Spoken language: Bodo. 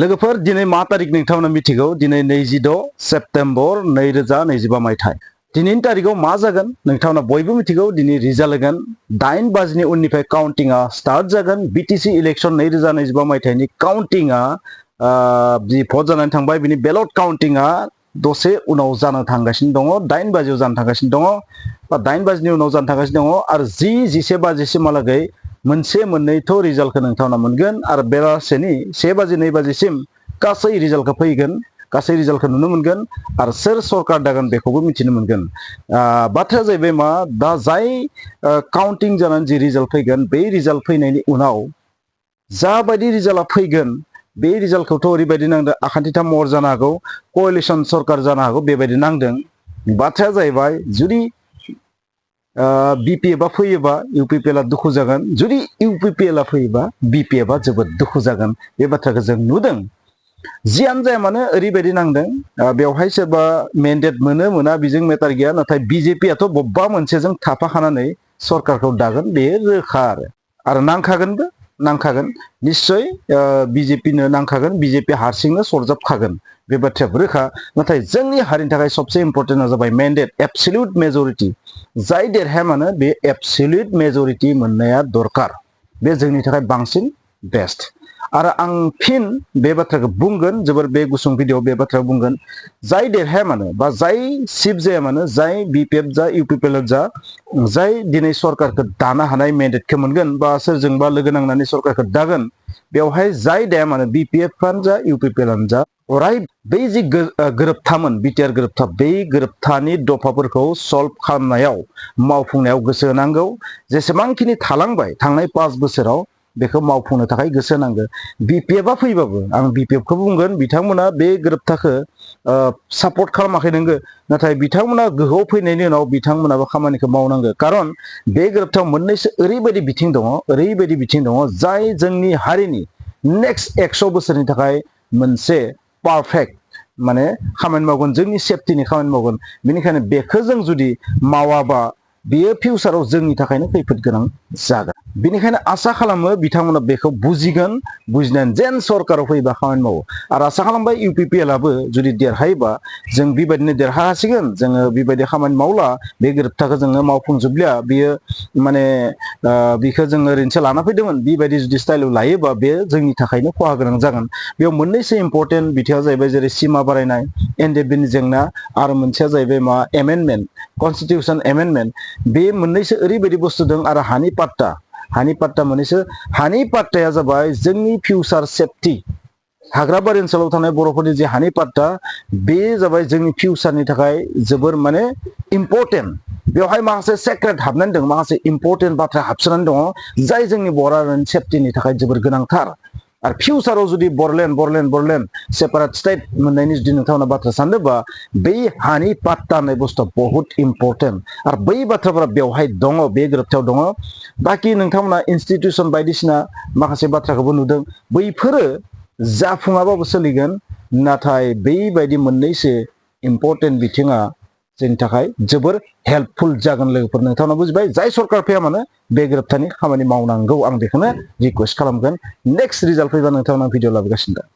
लोगोफोर दिनै मा तारिख नोंथांमोना मिथिगौ दिनै 26 सेप्तेम्बर 2025 मायथाइ दिनैनि तारिखआव मा जागोन नोंथांमोना बयबो मिथिगौ दिनै रिजाल्ट होगोन 8 बाजिनि उननिफ्राय काउन्टिंआ स्टार्ट जागोन BTC इलेक्शन 2025 मायथाइनि काउन्टिंआ जि भट जानानै थांबाय बिनि बेलट काउन्टिंआ दसे उनाव जानो थांगासिनो दङ 8 बाजियाव जानो थांगासिनो दङ बा 8 बाजिनि उनाव जानो थांगासिनो दङ आरो 11 बाजिसिमहालागै मोनसे मोननैथ' रिजाल्टखौ नोंथांमोना मोनगोन आरो बेलासेनि 1 बाजि 2 बाजिसिम गासै रिजाल्टखौ फैगोन गासै रिजाल्टखौ नुनो मोनगोन आरो सोर सरकार दागोन बेखौबो मिथिनो मोनगोन बाथ्राया जाहैबाय मा दा जाय काउन्टिं जानानै जि रिजाल्ट फैगोन बे रिजाल्ट फैनायनि उनाव जाबायदि रिजाल्टआ फैगोन बे रिजाल्टखौथ' ओरैबायदि नांदों आखान्थिथाम महर जानो हागौ कोएलिशन सरकार जानो हागौ बेबायदि नांदों बाथ्राया जाहैबाय जुदि BPF फैयोबा UPPL दुखु जागोन जुदि UPPL फैयोबा BPF जोबोद दुखु जागोन बे बाथ्राखौ जों नुदों जियानो जाया मानो ओरैबायदि नांदों बेवहाय सोरबा मेन्डेट मोनो मोना बेजों मेटार गैया नाथाय BJPआथ' बबेबा मोनसेजों थाफाखानानै सरकारखौ दागोन बे रोखा आरो नांखागोनबो नांखागोन निश्चय BJPनो नांखागोन BJP हारसिंनो सरजाबखागोन बे बाथ्रायाबो रोखा नाथाय जोंनि हारिनि थाखाय सबसे इम्पर्टेन्टआ जाबाय मेन्डेट एब्सोल्युट मेजरिटी जाय देरहाया मानो बे एब्सोल्युट मेजरिटी मोननाया दरकार बे जोंनि थाखाय बांसिन बेस्ट आरो आं फिन बे बाथ्राखौ बुंगोन जोबोर बे गुसुं भिडिअ बे बाथ्राखौ बुंगोन जाय देरहाया मानो बा जाय सिफ जाया मानो जाय BPF जा UPPL जा जाय दिनै सरकारखौ दानो हानाय मेन्डेटखौ मोनगोन बा सोरजोंबा लोगो नांनानै सरकारखौ दागोन बेवहाय जाय दाया मानो BPFआनो जा UPPLआनो जा अराय बै जि गोरोबथामोन BTR गोरोबथा बै गोरोबथानि दफाफोरखौ सल्भ खालामनायाव मावफुंनायाव गोसो होनांगौ जेसेबांखिनि थालांबाय थांनाय 5 बोसोराव बेखौ मावफुंनो थाखाय गोसो होनांगौ BPFआ फैबाबो आं BPFखौ बुंगोन बिथांमोना बे गोरोबथाखौ सापर्ट खालामाखै नोंगो नाथाय बिथांमोना गोहोआव फैनायनि उनाव बिथांमोनाबो खामानिखौ मावनांगौ कारण बे गोरोबथायाव मोननैसो ओरैबायदि बिथिं दङ जाय जोंनि हारिनि नेक्स्ट 100 बोसोरनि थाखाय मोनसे पारफेक्ट माने खामानि मावगोन जोंनि सेफ्टिनि खामानि मावगोन बेनिखायनो बेखौ जों जुदि मावाबा बेयो फिउचाराव जोंनि थाखायनो खैफोद गोनां जागोन बेनिखायनो आसा खालामो बिथांमोना बेखौ बुजिगोन बुजिनानै जेन सरकाराव फैबा खामानि मावो आरो आसा खालामबाय UPPLआबो जुदि देरहायोबा जों बेबायदिनो देरहासिगोन जोङो बेबायदि खामानि मावला बे गोरोबथाखौ जोङो मावफुंजोबलिया बियो माने बेखौ जोङो ओरैनोसो लाना फैदोंमोन बेबायदि जुदि स्टाइलाव लायोबा बे जोंनि थाखायनो खहा गोनां जागोन बेयाव मोननैसो इम्पर्टेन्ट बिथिङा जाहैबाय जेरै सिमा बारायनाय NDFBनि जेंना आरो मोनसेया जाहैबाय मा एमेन्डमेन्ट कनस्टिटिउसन एमेन्डमेन्ट बे मोननैसो ओरैबायदि बुस्थु दं आरो हानि पाट्टा मोननैसो हानि पाट्टाया जाबाय जोंनि फिउचार सेफ्टि हाग्राबारि ओनसोलाव थानाय बर'फोरनि जे हानि पाट्टा बे जाबाय जोंनि फिउचारनि थाखाय जोबोर माने इम्पर्टेन्ट बेवहाय माखासे सेक्रेट हाबनानै दं माखासे इम्पर्टेन्ट बाथ्रा हाबसोनानै दङ जाय जोंनि बर' हारिनि सेफ्टिनि थाखाय जोबोर गोनांथार आरो फिउचाराव जुदि बरलेण्ड सेपारेट स्टेट मोननायनि जुदि नोंथांमोना बाथ्रा सानदोंबा बै हानि पाट्टा होननाय बुस्थुआ बहुत इम्पर्टेन्ट आरो बै बाथ्राफोरा बेवहाय दङ बे गोरोबथायाव दङ बाखि नोंथांमोना इनस्टिट्यूशन बायदिसिना माखासे बाथ्राखौबो नुदों बैफोरो जाफुङाबाबो सोलिगोन नाथाय बैबायदि मोननैसो इम्पर्टेन्ट बिथिङा जोंनि थाखाय जोबोर हेल्पफुल जागोन लोगोफोर नोंथांमोना बुजिबाय जाय सरकार फैया मानो बे गोरोबथानि खामानि मावनांगौ आं बेखौनो रिक्वेस्ट खालामगोन नेक्स्ट रिजाल्ट फैबा नोंथांमोना भिडिअ लाबोगासिनो दं